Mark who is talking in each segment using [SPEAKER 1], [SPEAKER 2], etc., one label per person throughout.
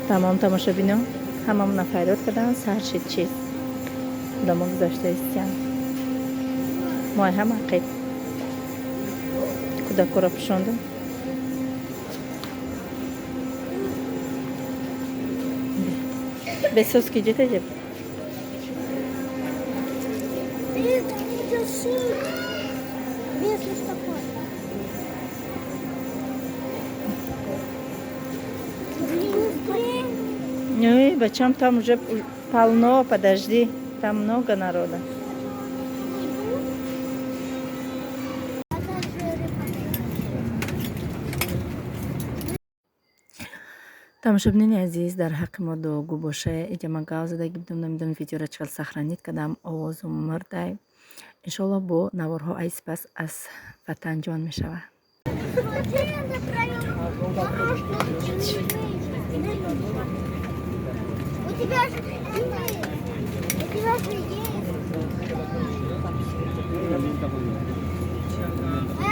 [SPEAKER 1] Тамом, тамошобино, ҳамамона фарёд карданд, сар шид чиз. Одамо гузашта истиянд. Мо ҳама қид. Кӯдакҳоро пӯшондем. Бесоски ҷета ҷеб.
[SPEAKER 2] Без такой.
[SPEAKER 1] Ой, бачам, там уже полно, подожди, там много народа. Тамошобинони азиз, дар ҳаққи мо дуогӯ боша. Иҷа ман гав задаги будам, намедонам, видеоро чӣ хел сохранить кардам, овозум мурдай. Иншоалло, бо наворҳо ай сипас аз ватанҷон мешавад.
[SPEAKER 2] Смотри, я направил дорожку. У тебя же у тебя же есть.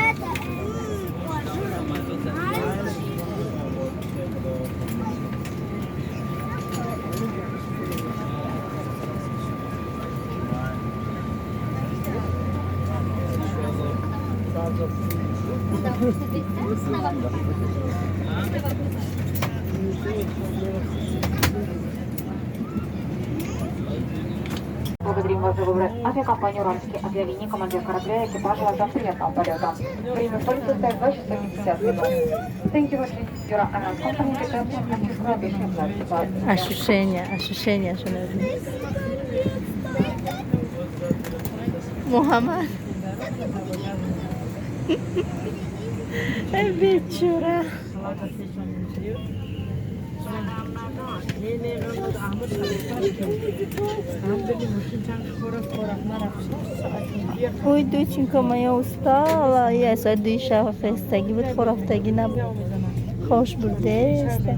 [SPEAKER 2] Это, это.
[SPEAKER 3] Благодарим вас за выбор авиакомпании «Уральские авиалинии». Командир корабля и экипаж желают вам приятного полета. Время в полете составит 2 часа 50 минут. Thank you for choosing your airline company. The captain and his crew wish you a pleasant flight.
[SPEAKER 1] Ощущения, ощущения шо Муҳаммад. Эй, бечора. Ой, доченька моя устала. Я соат 2 шаба хестагӣ буд, хорафтагӣ набуд. Хош бурдеста.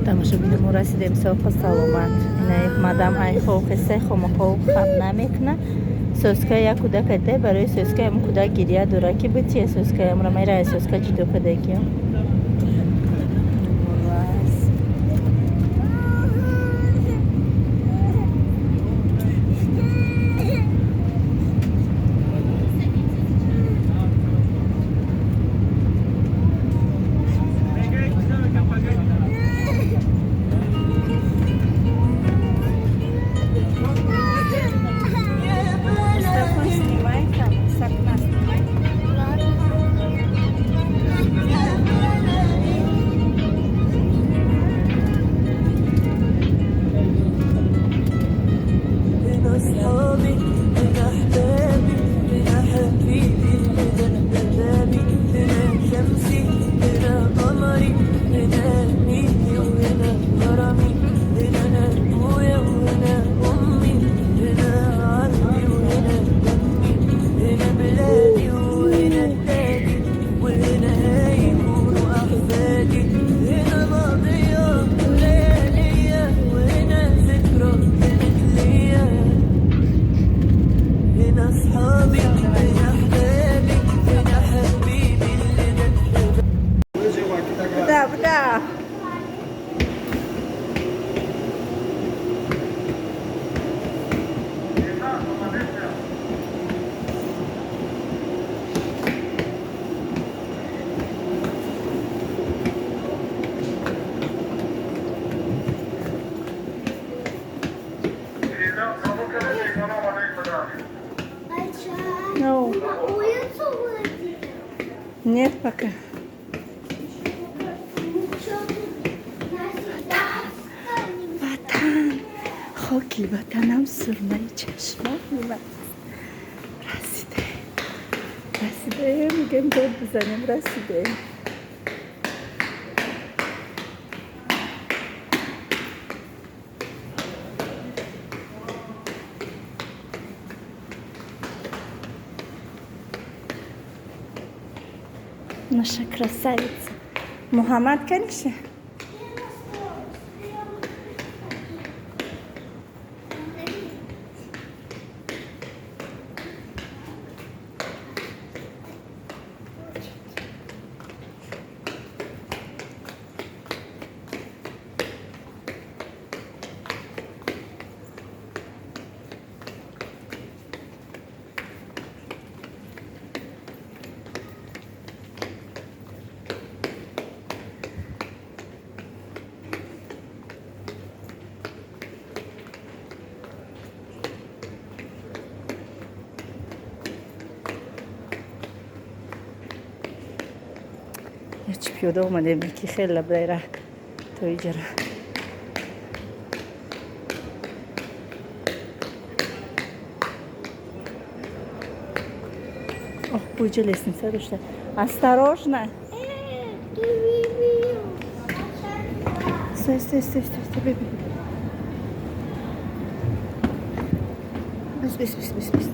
[SPEAKER 1] Тамошобини мо, расидем соқу саломат. Инаи мадам ай хов хестай, хомахов хаб намекуна. Соска як кӯдак адай, барои соска ам кӯдак гирия дора, ки бития соска амра майра ай соска ҷудо кардагиам. Снимай там, с окна снимай. Нет пока. Ватан, хоки ватанам сурмаи чашмони ман аст. Расидаем, расидаем, мегӯем, дод бизанем, расидаем. Наша красавица. Мухаммад, конечно. Чӣ пиёда омадем, ки хеле лабдайра то иҷара. Ох, буҷа лестница дошта. Осторожно! Стой, стой, стой, стой, стой, беби. Бас, бас, бас, бас, бас.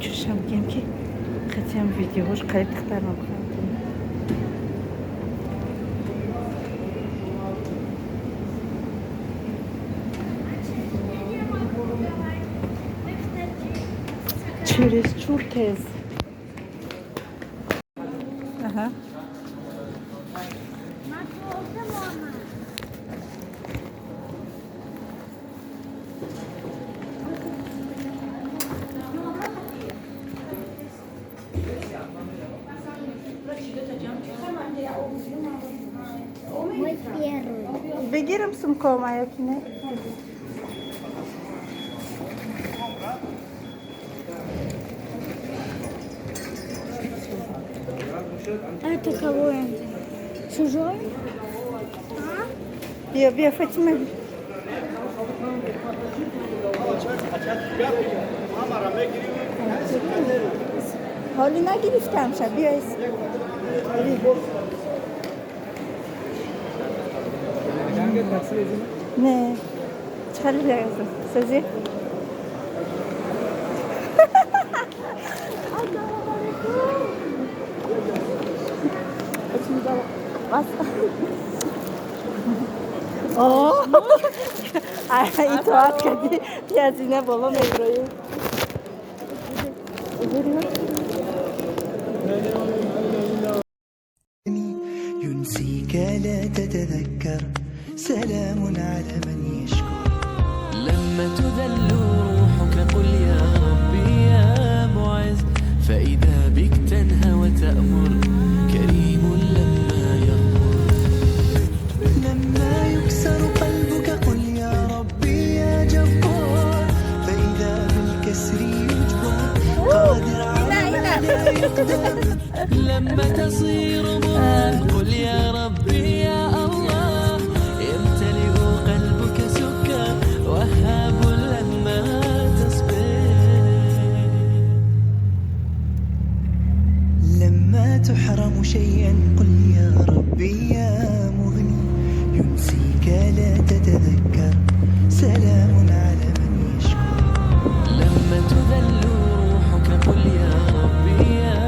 [SPEAKER 1] Чушам гем ки қатиам видеош қариб духтарам бихоҳам. Чересчур тез. Ага.
[SPEAKER 2] Мы первые.
[SPEAKER 1] Бигирам сумкома ё ки не?
[SPEAKER 2] Это кого это? Чужой? А?
[SPEAKER 1] Биё, биё, Фатима. Ҳоли нагирифтамша, биё. Не, чӣ хеле созӣ? Итоат кардӣ, аз ина боло меброӣ.
[SPEAKER 4] ينسيك لا تتذكر سلام على من يشكر.
[SPEAKER 5] لما تذل روحك قل يا ربي يا معز، فإذا بك تنهى وتأمر كريم لما يغفر.
[SPEAKER 4] لما يكسر قلبك قل يا ربي يا جبار، فإذا بالكسر يجبر قادر على ما لا يقدر.
[SPEAKER 5] لما تصير مرا قل يا ربي يا الله، يمتلئ قلبك سكر وهاب لما تصبر.
[SPEAKER 4] لما تحرم شيئا قل يا ربي يا مغني، ينسيك لا تتذكر سلام على من يشكر.
[SPEAKER 5] لما تذل روحك قل يا ربي يا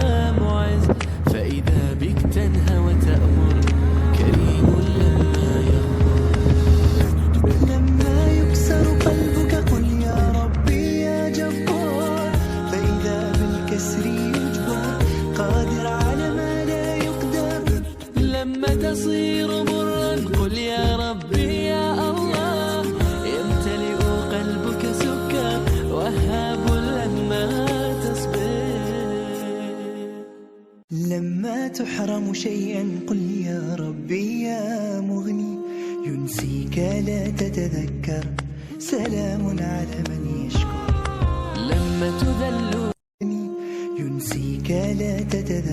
[SPEAKER 5] معز، فإذا بك تنهى وتأمر كريم لما يغفر.
[SPEAKER 4] لما يكسر قلبك قل يا ربي يا جبار، فإذا بالكسر يجبر قادر على ما لا يقدر.
[SPEAKER 5] لما تصير مرا قل يا ربي يا الله، يمتلئ قلبك سكر وهاب لما تصبر.
[SPEAKER 4] لما تحرم شيئا قل يا ربي يا مغني، ينسيك لا تتذكر سلام على من يشكر.
[SPEAKER 5] لما تذل
[SPEAKER 4] ينسيك لا تتذكر.